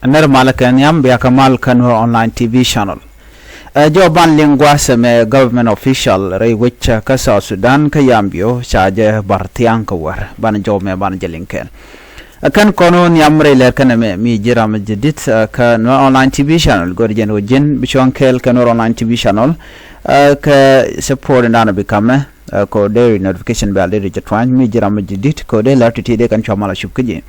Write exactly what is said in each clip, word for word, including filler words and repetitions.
Nɛr malä kɛ nhiam bia kä mal kä Nuer Online T V channel. Ɛ jɔw ban liŋ gua̱a̱th ɛmɛ government official rɛy wec kä South Sudan kä Yambio ca jɛ bar thia̱a̱ŋ kä wäär, ban jɔw mɛ ban jɛ liŋ kɛɛl. Ɛ kɛn kɔn wä nhiam rɛy lɛr kɛn ɛmɛ mi ji̱ ram jɛ di̱t kä Nuer Online T V channel, go̱r jɛn wä ji̱n bi cuɔ̱ŋ kɛɛl kä Nuer Online T V channel. Kä support in dan bi kamɛ, ɛ kɛ deri notification bell deri jɛ tuany mi ji̱ ram mi ji̱ di̱t kɛ deri lär ti̱ti̱ dee kɛn cua mal a cup kä ji̱.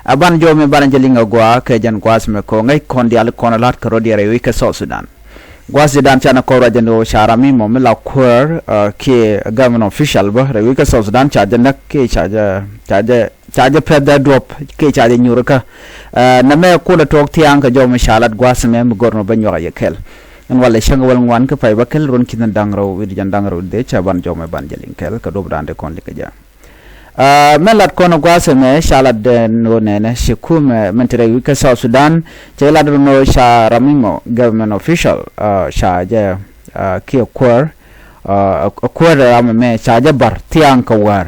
Ɛ ban jɔw mi ban jɛ liŋ a gua kɛ jɛn gua̱a̱th mɛ kɛ ŋäc kɔn diaal kɔn lat kɛ rɔ diɛrɛ wi̱c kɛ South Sudan. Gua̱a̱th Sudan ca ni kɔn ruac jɛn wä ca ram mi mɔ mi la kuäär kiɛ government official bä rɛ wi̱c kɛ South Sudan ca jɛ näk kiɛ ca jɛ ca jɛ ca jɛ pɛth dee duɔp kiɛ ca jɛ nyurikä. Nɛ mɛ kulɛ tuɔk thia̱a̱ŋ kɛ jɔw mi ca lat gua̱a̱th mɛ mi gör nɔ bä nyuak a yɛ kɛl. Ɛn walɛ cäŋ wäl ŋuan kä pay bä kɛl ruɔ̱n ki̱n da̱ŋ rɛw wi̱cdɛ jɛn da̱ŋ rɛw dee ca ban jɔw mɛ ban jɛ liŋ kɛl kɛ duɔp da̱a̱n dee kɔn liŋ kɛ jɛ. Mɛn lat kɔn gua̱a̱th ɛmɛ ca lat dɛn ɣöö nɛnɛ ci kumɛ mɛn te rɛy wi̱c kä South Sudan cɛ lat dɛn ɣöö ca ram mi mɔ government official ca jɛ kiɛ kuäär, kuäär ram ɛmɛ ca jɛ bar thia̱a̱ŋ kɛ wäär.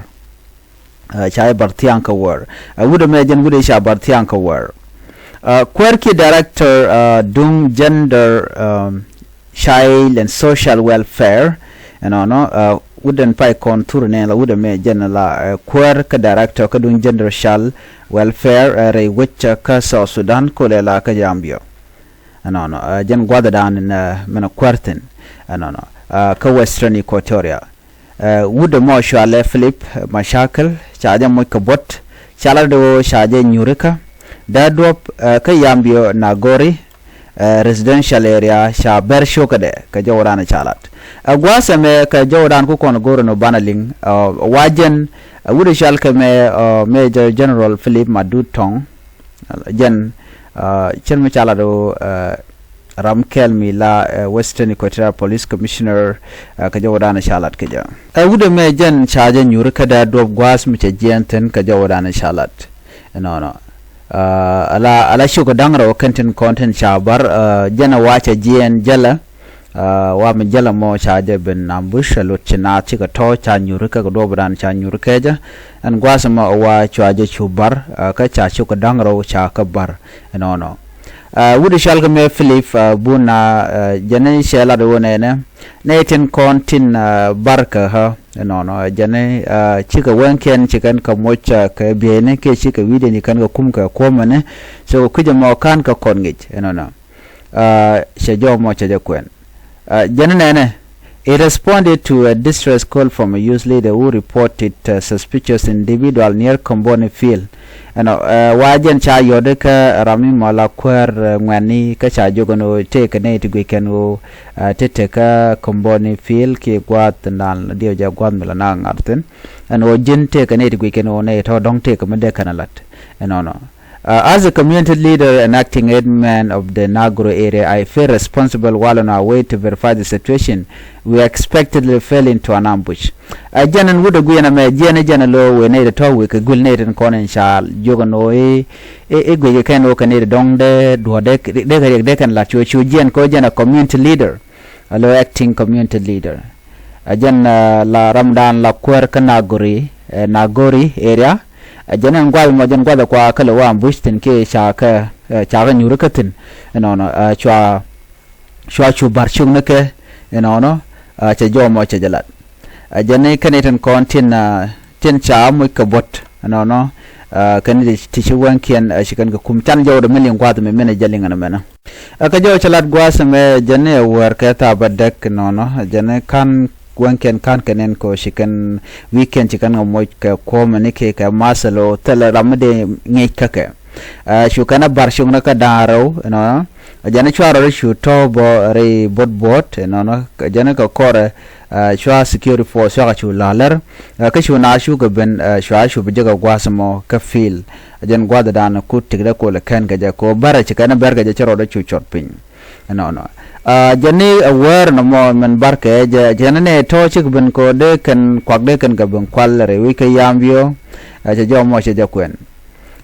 Ca jɛ bar thia̱a̱ŋ kɛ wäär. Wut ɛmɛ jɛn wut ɛ ca bar thia̱a̱ŋ kɛ wäär. Kuäär kiɛ director duŋ gender, child and social welfare. Ɛnɔnɔ wut ɛn pay kɔn thur nɛ la wut ɛmɛ jɛn la kuäär kä director kä duŋ gender child welfare rɛy wec kä South Sudan kolɛ la kä Yambio. Ɛnɔnɔ jɛn gua̱dhɛ dan mɛn kuäär thi̱n ɛnɔnɔ kä Western Equatoria. Wut ɛmɔ cualɛ Philip Machakil ca jɛ moc kɛ buɔ̱t ca lat dee wä ca jɛ nyurikä dee duɔp kä Yambio Nagori residential area ca bɛr ciokädɛ kɛ jɔwdan ca lat. Ɛ gua̱a̱th ɛmɛ kɛ jɔwdan ku kɔn go̱o̱r ɛn ɔ banɛ liŋ wa jɛn wut ɛ cual kɛ mɛ Major General Philip Madut Tong. Jɛn cɛn mi ca lat ɔ ram kɛl mi la Western Equatoria Police Commissioner kɛ jɔwdan ca lat kɛ jɛ. Ɛ wut ɛmɛ jɛn ca jɛ nyurikä dee duɔp gua̱a̱th mi cɛ jiɛɛn thi̱n kɛ jɔwdan ca lat. Ɛnɔnɔ ala ala cuk da̱ŋ rɛw kɛn tin kɔn tin ca bar jɛn ɛ wa cɛ jiɛɛn jälä. Wa mi jälä mɔ ca jɛ ben ambush a lot ci naath cikɛ tɔ̱ ca nyurikä kɛ duɔpdan ca nyurikä jɛ. Ɛn gua̱a̱th ɛmɔ wa cua jɛ cu bar kä ca cuk da̱ŋ rɛw ca kä bar. Ɛnɔnɔ wut ɛ cual kɛ mɛ Philip Buna jɛn cɛ lat wä nɛnɛ nɛ tin kɔn tin bar kɛ ɣä. Ɛnɔnɔ jɛn cikɛ wɛŋkiɛn ci kɛn kɛ moc kɛ bieyni kiɛ cikɛ wi̱i̱dɛn ci kɛn kɛ kum kɛ kuɔmɛni. So kui̱c ɛmɔ ka̱n kɛ kɔn ŋic ɛnɔnɔ. Cɛ jɔw mɔ cɛ jɛ kuɛn. Jɛn nɛnɛ, it responded to a distress call from a youth leader who reported a suspicious individual near Komboni Field. Ɛnɔ wa jɛn ca yɔt kä ram mi mɔ la kuäär ŋuɛ̈tni kä ca jiök ɛn ɣöö tëëkɛ nɛy ti guic kɛn ɣöö tëë te kä Komboni Field kiɛ gua̱a̱th naan diɛw jɛ gua̱a̱th mi la nak ŋa̱r thi̱n. Ɛn ɣöö ji̱n tëëkɛ nɛy ti guic kɛn ɣöö nɛy tɔ̱ dɔ̱ŋ tëëkɛ mi dee kɛn ɛ la̱t ɛnɔnɔ. As a community leader and acting headman of the Nagoro area, I feel responsible while on our way to verify the situation. We expectedly fell into an ambush. Ɛ jɛn ɛn wut ɛ guiɛn ɛmɛ jiɛn ɛ jɛn ɛ lo̱o̱ wëë nɛy ti tɔ̱ wëë kɛ guil nɛy tin kɔn in ca jiök ɛn ɣöö i̱ i̱ guic kɛ kɛn ɣöö kɛ nɛy ti dɔ̱ŋ dee duɔ̱ɔ̱r dee dee kɛ riɛk dee kɛn la̱t cu cu jiɛn kɛ ɣöö jɛn ɛ community leader. Alo acting community leader. Ɛ jɛn la ramdan la kuäär kä Nagori, Nagori area. Ɛ jɛn ɛn gua̱th mɔ jɛn gua̱th ɛ kua kä lɛ wä ambush thi̱n kiɛ ca kä ca kä nyuri kä thi̱n. Ɛnɔnɔ cua cua cu bar cuk ni kɛ ɛnɔnɔ. Cɛ jɔw mɔ cɛ jɛ lat. Ɛ jɛn ni kɛn itin kɔn tin tin ca muc kɛ buɔ̱t ɛnɔnɔ. Kɛn ti ci wɛŋkiɛn ci kɛn kɛ kum can jɔw dɛ mi liŋ gua̱th mi min ɛ jɛ liŋ ɛn mɛnɛ. Ɛ kɛ jɔw cɛ lat gua̱a̱th ɛmɛ jɛn ni ɛ wäär kɛ thaap ɛ däk nɔnɔ jɛn ni ka̱n wɛŋkiɛn ka̱n kɛ nɛn kɛ ɣöö ci kɛn wi̱i̱kiɛn ci kɛn kɛ moc kɛ kuɔ̱mɛ ni kɛ kɛ ma̱thɛl ɣöö thilɛ ram mi dee ŋi̱eec kä kɛ. Cu kɛn ɛ bar cuŋnɛ kä da̱a̱n rɛw nɔnɔ. Jɛn ni cua rɔɔdɛ cu tɔ̱ bä rɛy buɔ̱t buɔ̱t nɔnɔ jɛn ni kɛ kɔrɛ. Cua security force cuakɛ cu la̱lär kä cu na cukɛ ben cua cu bi jek ɛ gua̱a̱th ɛmɔ kä field. Jɛn gua̱a̱th dan kut tikdɛ kolɛ kɛn kɛ jɛ kɛ ɣöö bärɛ ci kɛn bɛr kɛ jɛ ci rɔɔdɛ cu cɔt piny. Ɛnɔnɔ jɛn ni ɛ wäär nɔmɔ mɛn barkɛ jɛ jɛn ni tɔ̱ cik ben kɛ ɣöö dee kɛn kuak dee kɛn kɛ ben kual rɛy wi̱c kä Yambio. Cɛ jɔw mɔ cɛ jɛ kuɛn.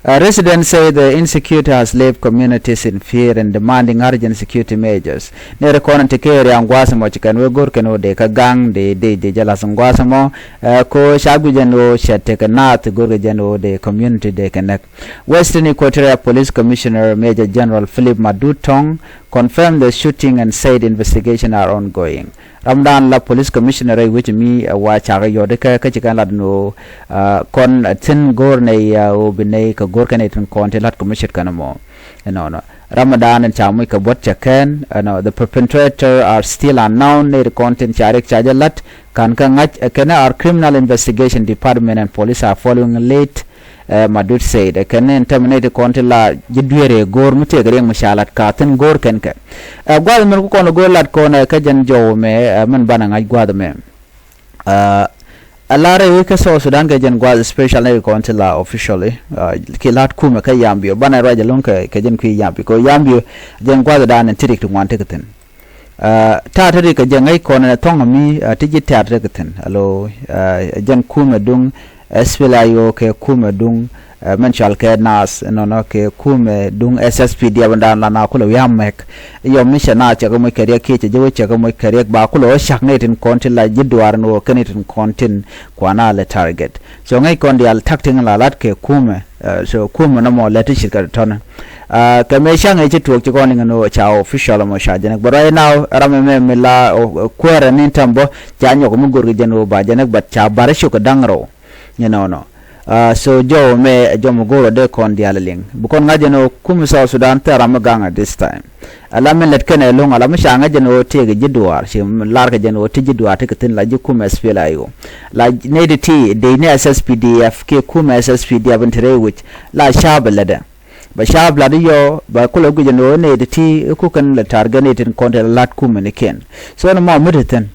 Uh, residents say the insecurity has left communities in fear and demanding urgent security measures. Nɛy ti kɔn ti kɛ riaŋ gua̱a̱th mɔ ci kɛn wee go̱r kɛn wä dee kä gaŋ dee dee dee jɛ la̱th gua̱a̱th mɔ. Uh, ko ca guic jɛn wä cɛ tekɛ naath go̱r kɛ jɛn wä dee community dee kɛ näk. Western Equatoria Police Commissioner Major General Philip Madut Tong confirmed the shooting and said investigation are ongoing. Ramdan la police commissioner rɛy wec mi, uh, wa cakɛ yɔt ikä kä ci kɛn lat ni ɣöö, uh, kɔn, uh, thi̱n go̱o̱r nɛy, uh, ɣöö bi nɛy kɛ go̱o̱r kɛn itin kɔn ti lat kɛ mi ce̱tkɛ ni mɔ. Ɛnɔnɔ. Ramdan in ca muc kɛ buɔ̱t cɛ kɛn, ɛnɔ, the perpetrator are still unknown, nɛy ti kɔn tin ca riɛk ca jɛ lat, ka̱n kä ŋa̱c, ɛ kɛn are criminal investigation department and police are following lead, uh, Madut said. Ɛ kɛn in tɛmɛ nɛy ti kɔn ti la ji̱ dueeri go̱o̱r mi tëëk riɛk mi ca lat ka thi̱n go̱o̱r kɛn kɛ. Uh, gua̱a̱th min ku kɔn go̱o̱r lat kɔn, uh, kä jɛn jɔw mɛ, uh, min banɛ ŋa̱c gua̱a̱th mɛ. Uh, a la rɛy wec kä South Sudan kɛ jɛn gua̱a̱th special nɛy ti kɔn ti la officially, uh, ki la̱t kumɛ kä Yambio. Banɛ ruac ɛlɔ̱ŋ kɛ, kɛ jɛn kui̱ Yambio. Kɛ Yambio, jɛn gua̱a̱th dan in ti rik ti ŋuan ti kɛ thi̱n. Uh, ta̱a̱ ti rik kɛ jɛ ŋäc kɔn ɛn thɔ̱ŋ mi, uh, ti ji̱ tɛ̈r ti kɛ thi̱n. Alo, uh, jɛn kumɛ duŋ, uh, S P L A I O kɛ kumɛ duŋ, uh, mɛn cɔal kɛ NAS, nɔnɔ kɛ kumɛ duŋ S S P D F dan la na kulɛ wi̱i̱ amɛk. Yɔ mi cɛ na cɛ kɛ moc kɛ riɛk kiɛ cɛ jɛ wec cɛ kɛ moc kɛ riɛk ba kulɛ wä cak nɛy tin kɔn tin la ji̱ duaar ni wä kɛ nɛy tin kɔn tin kuana lɛ target. So ŋäc kɔn diaal tak tin la lat kɛ kumɛ. Uh, so kumɛ nɔmɔ lɛ ti ce̱tkɛ tɔ̱nɛ. Uh, kɛ mëë ca̱ŋ ëë ci tuɔɔk ci kɔn liŋ ni ɣöö ca official mɔ ca jɛn. But right now ram ɛmɛ mi la, uh, kuäärɛ ni tɛm bä ca nyɔk mi go̱r kɛ jɛn ɣöö ba jɛn, but ca bar cok kɛ da̱ŋ rɛw. You know, nɔ. Uh, so jɔw mɛ jɔw mɛ go̱r ɔ dee kɔn diaal liŋ. Bi kɔn ŋa̱c jɛn ɣöö kumɛ South Sudan thil ram mi gaŋ at this time. Ala min lɛt kɛn ɛlɔ̱ŋ, ala mi ca ŋa̱c jɛn ɣöö tëëkɛ ji̱ duaar, ci lar kɛ jɛn ɣöö ti ji̱ duaar ti kɛ thi̱n la ji̱ kumɛ S P L A I O. La nɛy ti ti dee ni S S P D F kiɛ kumɛ S S P D F in te rɛy wec la ca̱a̱p ɛ lätdɛ. Bɛ ca̱a̱p la̱t i̱ yɔ bɛ kulɛ guic ɛn ɣöö nɛy ti ti i̱ ku kɛn lɛ target nɛy tin kɔn te la la̱t kumɛ ni kɛn. So ni mɔ mi te thi̱n.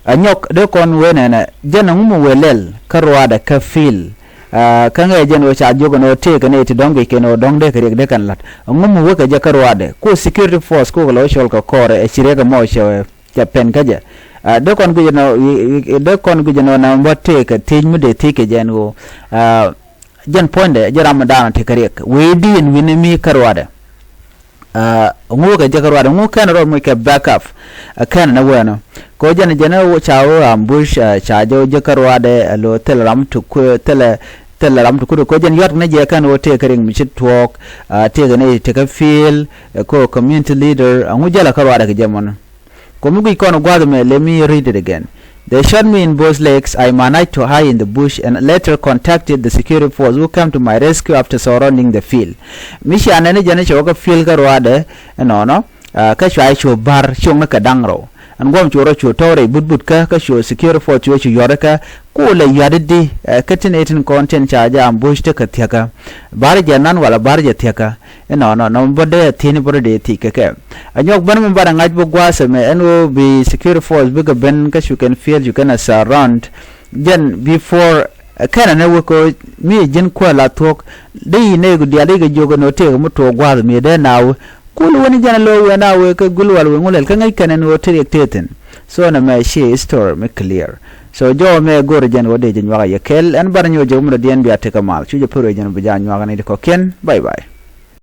Ɛ nyɔk dee kɔn wee nɛnɛ jɛn ɛŋu mi wëë lɛl kä ruaadɛ kä field. Aa, kä ŋäc jɛn ɣöö ca jiök ɛn ɣöö tëëkɛ nɛy ti dɔ̱ŋ guic kɛn ɣöö dɔ̱ŋ dee kɛ riɛk dee kɛn la̱t. Ɛŋu mi wekɛ jɛ kä ruaadɛ ku security force ku kɛ lɔ cɔl kɛ kɔɔrɛ ɛ ci riɛk ɛmɔ cɛ, cɛ pɛn kä jɛ. Aa, dee kɔn guic ɛn ɣöö, dee kɔn guic ɛn ɣöö nɛmɛ bä tëëkɛ thiec mi dee thiec kɛ jɛ ɛn ɣöö, aa, jɛn puɔ̱nydɛ jɛ ram mi daanɔ tekɛ riɛk wëë di ɛn wi̱ni mi kä ruaadɛ. Aa, ŋu kɛ jɛ kä ruaadɛ ŋu kɛn rɔ muc kɛ backup. Aa, kɛn ni wɛnɔ kɛ jɛn jɛn ca wä ambush, aa, ca jɛ wä jɛ kä ruaadɛ, aa, lo thilɛ ram ti ku, thilɛ, thilɛ ram ti kut kɛ jɛn yuat ni jɛ kɛn wä tëëkɛ riɛk mi ci tuɔɔk, aa, tëëkɛ ni tekɛ field, aa, kɛ community leader, aa, ŋu jälɛ kä ruaadɛ kɛ jɛ mɔnɔ. Kɛ mi guic kɔn gua̱a̱th ɛmɛ, let me read it again. They shot me in both legs. I managed to hide in the bush and later contacted the security force who came to my rescue after surrounding the field. Mi cia nɛn i̱ jɛn i̱ cɛ wä kä field kä ruaadɛ ɛnɔnɔ, aa, kä cua i̱ cu ba̱r cuŋ i̱ kɛ da̱ŋ rɛw. Ɛn guɔ̱m cu rɔ cu tɔ̱ rɛy but but kä, kä cu security force cu cu yuɔr ikä, ku lɛ yua̱t i̱di, aa, kä tin ɛ tin kɔn tin ca jɛ ambush ti kɛ thiäkä. Ba̱r jɛ nan wala ba̱r jɛ thiäkä. Inɔnɔ nɔmɔ bä dee thi̱n bä rɔ dee thiec kɛ kɛ. Ɛ nyɔk ben mi banɛ ŋa̱c bä gua̱a̱th ɛmɛ ɛn ɣöö bi security force bikɛ ben kä cu kɛn field cu kɛn ɛ surround. Jɛn before, ɛ, kɛnɛ ni wek ɣöö mi ji̱n kuäär la thuɔ̱k. Dee yi nɛy ku diaal dee kɛ jiök ɛn ɣöö tëëkɛ mi tuɔɔk gua̱a̱th mi dee naath wee. Kul wen jɛn ɛ lo̱o̱k wee naath wee kä gul wal wee ŋu lɛl kä ŋäc kɛn ɛn ɣöö te riɛk tëë thi̱n. So nɛmɛ ci history mi clear. So jɔw mɛ go̱o̱rɛ jɛn ɣöö dee jɛ nyuak a yɛ kɛl ɛn banɛ nyuɔk jɛ wä mi dɔ̱diɛn bia tekɛ mal cu jɛ pär wee jɛn bi jaa nyuak ni ti kɔ̱kiɛn. Bye bye.